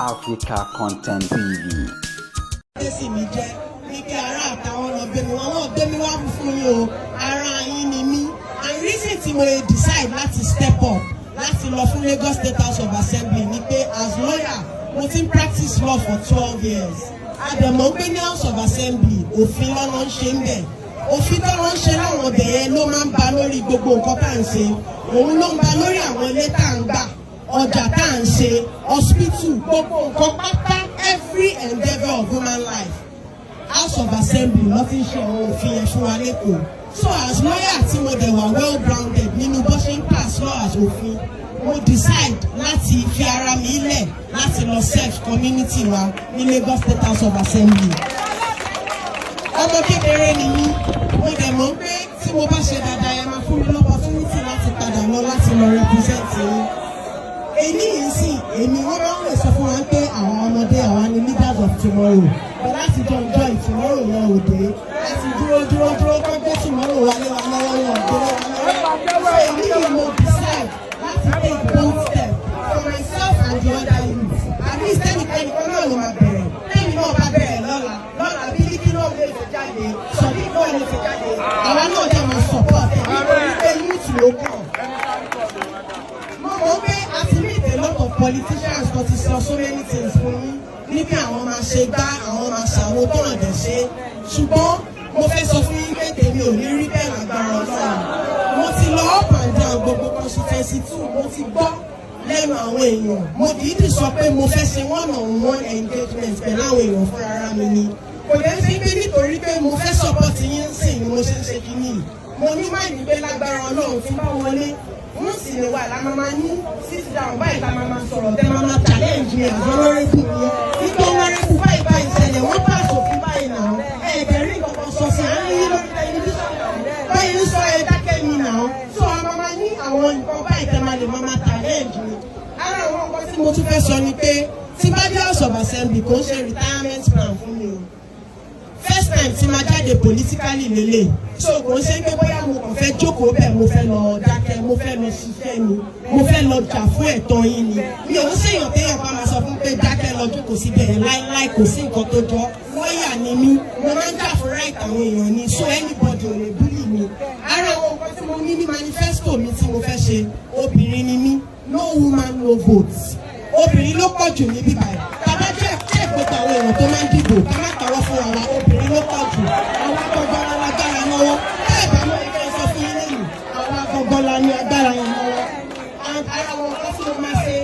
Africa Content TV. Sì mi jẹ́ ní kí ará àtàwọn lọ gbé mi wá, wọ́n gbé mi wá fún yín o, ara yín ni mí. And reason tí mo decide láti step up láti lọ fún Lagos State House of Assembly ni pé as lawyer, mo ti ń practice law for 12 years. A dẹ̀ mọ̀ pé ní House of Assembly, òfin lọ́nà ń ṣe ń bẹ̀. Òfin tó wọ́n ń ṣe láwọn ọbẹ̀ yẹn ló máa ń ba lórí gbogbo nǹkan tá à ń ṣe. Òun ló ń ba lórí àwọn ilé tá à ń gbà, ọjà tá à ń ṣe, hospital, gbogbo nǹkan pátá. Every endeavour of human life, House of Assembly ló ti ń ṣe àwọn òfin yẹn fún wa l'Ékòó. So as lawyer tí mo dẹ̀ wà well grounded nínú bó ṣe ń pass law as òfin, mo decide láti fi ara mi lẹ̀ láti lọ serve community wa ní Lagos State House of Assembly. Ọmọ kékeré ni mí. Mo dẹ̀ mọ̀ pé tí mo bá ṣe dáadáa, ẹ máa fún mi l'opportunity láti padà lọ láti lọ represent yín. Èmi yìí sì, èmi, wọ́n máa ń lè sọ fún wa pé àwọn ọmọdé, àwa ni leaders of tomorrow, but láti jọ enjoy tomorrow wọn ò dé. Láti dúró dúró dúró kó gbé tomorrow wálé wa lọ́wọ́, wọn ò gbé wa lọ́wọ́. So èmi yìí, mo decide láti take bold step for myself and the other youths. At least ẹnìkan náà ló máa bẹ̀rẹ̀. Tẹ́mi náà bá bẹ̀rẹ̀ lọ́la lọ́la, Bílíkì náà lè fi jáde, Sọ̀bí náà lè fi jáde, àwa náà dẹ̀ máa support ẹ̀ nítorí pé youth ló kàn. Mo mọ̀ pé a ti meet a lot of politicians tó ti sọ so many things fún yín níbi àwọn máa ṣe gbá, àwọn máa ṣàwo, tó hàn dẹ̀ ṣe. Ṣùgbọ́n mo fẹ́ sọ fún yín pé tèmi ò ní rí bẹ́ẹ̀ lágbára Ọlọ́run. Mo ti lọ up and down gbogbo constituency two. Mo ti gbọ́ lẹ́nu àwọn èèyàn. Mo dìídì sọ pé mo fẹ́ ṣe one on one engagement pẹ̀lú àwọn èèyàn fúnra ara mi ni. Kò dẹ́ sí pé nítorí pé mo fẹ́ support yín sìn ni mo ṣe ń ṣe kínní. Mo ní má ní pé lágbára Ọlọ́run, tí bá wọlé, wọ́n sì lè wà láma máa ní sit down báyìí, tá máa máa sọ̀rọ̀, tẹ́ máa máa challenge mi as honourable mi nígbà honourable báyìí báyìí ṣẹlẹ̀, wọ́n pass òfin báyìí náà, ẹ̀ẹ́dẹ̀ rí nǹkan kan sọ sí àárín yín lórí tẹlifíṣàn báyìí, ń sọ ẹ dákẹ́ mi náà. So a máa máa ní àwọn nǹkan báyìí tẹ́ máa lè máa máa challenge mi. Ara àwọn nǹkan tí mo tún fẹ́ sọ ni pé tí bá dé House of Assembly, kò ń ṣe retirement plan fún mi o. First time tí máa jáde politically lélẹ̀, so kò ń ṣe pé bóyá mo kàn fẹ́ jókòó bẹ́ẹ̀, mo fẹ́ lọ dákẹ́. Mo fẹ́ lọ ṣiṣẹ́ ni, mo fẹ́ lọ jà fún ẹ̀tọ́ yín ni. Mi ò ń ṣèyàn téèyàn bá máa sọ fún pé dákẹ́, lọ jókòó síbẹ̀ yẹn láíláí. Kò sí nǹkan tó jọ. Lọ́ọ̀yà ni mí, mo máa ń jà fún right àwọn èèyàn ni, so anybody ò lè bully mi. Ara àwọn nǹkan tí mo ní ní manifesto mi tí mo fẹ́ ṣe, obìnrin ni mí, no woman, no vote. Obìnrin ló pọ̀ jù ní bíbáyìí. Tàbá jẹ́ jẹ́ gbogbo àwọn èèyàn tó máa ń dìbò, ká má parọ́ fúnra wa, obìnrin ló pọ̀ jù. Àwọn agbọ̀gbọ́n la lágbára lọ́wọ́. Bẹ́ẹ̀ bá mọ ẹgbẹ́ sọ fún yín lẹ́yìn, àwọn agbọ̀gbọ́n la ní agbára yẹn lọ́wọ́. And ara àwọn nǹkan tí mo máa ṣe,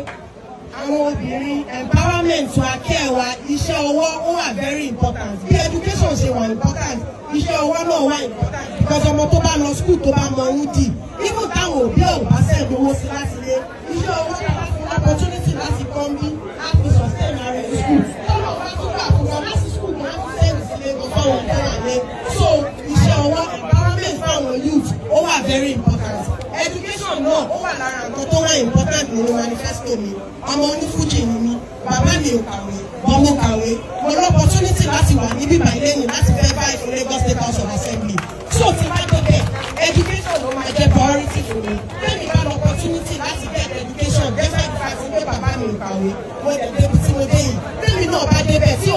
àwọn obìnrin, empowerment wa, care wa, iṣẹ́ ọwọ́ ó wà very important. Bí education ṣe wà important, iṣẹ́ ọwọ́ náà wà important, because ọmọ tó bá lọ school, tó bá mọ ohun dì, even táwọn òbí ò bá send owó sí láti lé, iṣẹ́ ọwọ́ tó bá fún opportunity láti kọ́ bí, á fi sustain ara ẹ̀ school. Tọ́lọ̀ bá tún gbà fún wọn láti school, wọn á fi send sílé gan fáwọn tó wà lé. So iṣẹ́ ọwọ́, empowerment fáwọn youth, ó wà very important. Education náà ó wà lára nǹkan tó wà important nínú manifesto mi. Ọmọ onífújì ni mí. Bàbá mi ò kàwé, bọ́ mo kàwé. Mo ní opportunity láti wà ní bíbá ilé mi láti fẹ́ báyìí fún Lagos State House of Assembly. So tí bá débẹ̀, education ló máa jẹ́ priority fún mi. Tẹ́mi bá ní opportunity láti get education despite the fact pé bàbá mi ò kàwé, mo dẹ̀ débi tí mo dé yìí, tẹ́mi náà bá débẹ̀, tí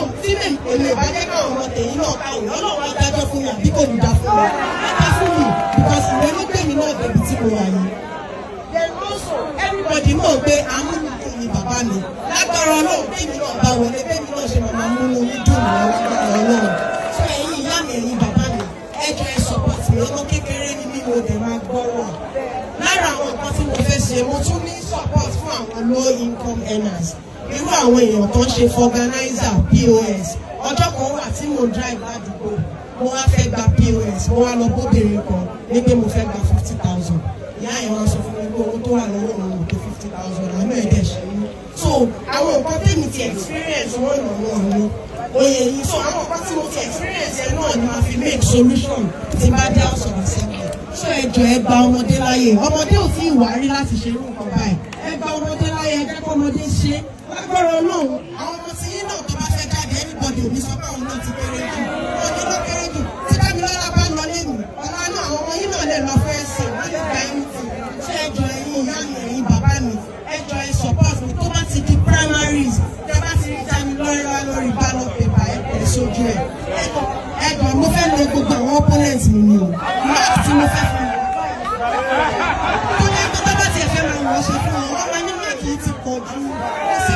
èmi ò bá jẹ́ káwọn ọmọ tèyí náà kàwé, Ọlọ́run á dájọ́ fún mi, àbí kò ní dá fún mi? Á dá fún mi, because ìwé ló gbé mi náà débi tí mo wà yìí. Then also, everybody mọ̀ pé amúnudùn ni bàbá mi. Lágbára Ọlọ́run, bẹ́ẹ̀ni náà bá wọlé, bẹ́ẹ̀ni náà ṣe máa múnú mi dùn ní lágbára Ọlọ́run. So ẹ̀yin ìyá mi, ẹ̀yin bàbá mi, ẹ jọ̀ọ́, ẹ support mi. Ọmọ kékeré ni mí, mo dẹ̀ máa gbọ́rọ̀. Lára àwọn nǹkan tí mo fẹ́ ṣe, mo tún ní support fún àwọn low income earners, irú àwọn èèyàn tó ń ṣe vulcanizer, POS. Ọjọ́ kan wà tí mo drive ládùúgbò, mo wá fẹ́ gba POS. Mo wá lọ bóbìnrin kan ní pé mo fẹ́ gba 50,000. Ìyá yẹn wá sọ fún mi pé owó tó wà lọ́wọ́ òun ò tó 50,000. Àánú ẹ̀ dẹ̀ ṣe mí. So àwọn nǹkan tèmi ti experience wọ́n nà wọ́n ní oyè yìí. So àwọn nǹkan tí mo ti experience ẹ náà ni màá fi make solution tí bá dé House of Assembly. So ẹ jọ̀ọ́, ẹ gba ọmọdé láyè. Ọmọdé ò tí ì wá rí láti ṣe irú nǹkan báyìí. Ẹ gba ọmọdé láyè, ẹ jẹ́ kó ọmọdé ṣe. Lágbára Ọlọ́run, àwọn ọmọ tí yín náà tó bá fẹ́ jáde, anybody ò ní sọ pé àwọn náà ti kéré jù. Wọn ní ló kéré jù. Tí Dámilọ́lá bá lọ lẹ́nu ọ̀la náà, àwọn ọmọ yín náà lè lọ fún ẹsẹ̀, wọ́n lè gba anything. Ṣé ẹ jọ̀ọ́, ẹ̀yin ìyá mi, ẹ̀yin bàbá mi, ẹ jọ̀ọ́, ẹ support mi. Tó bá ti di primaries, tẹ́ bá Ẹ̀gbọ́n, mo fẹ́ lo gbogbo àwọn opponents mi ni o. Mark tí mo fẹ́ fún wọn, tó ní pé tó bá tiẹ̀ fẹ́ máa wọ́n ṣe fún wọn, wọ́n máa ní mark yìí ti pọ̀ jù. Kò sí.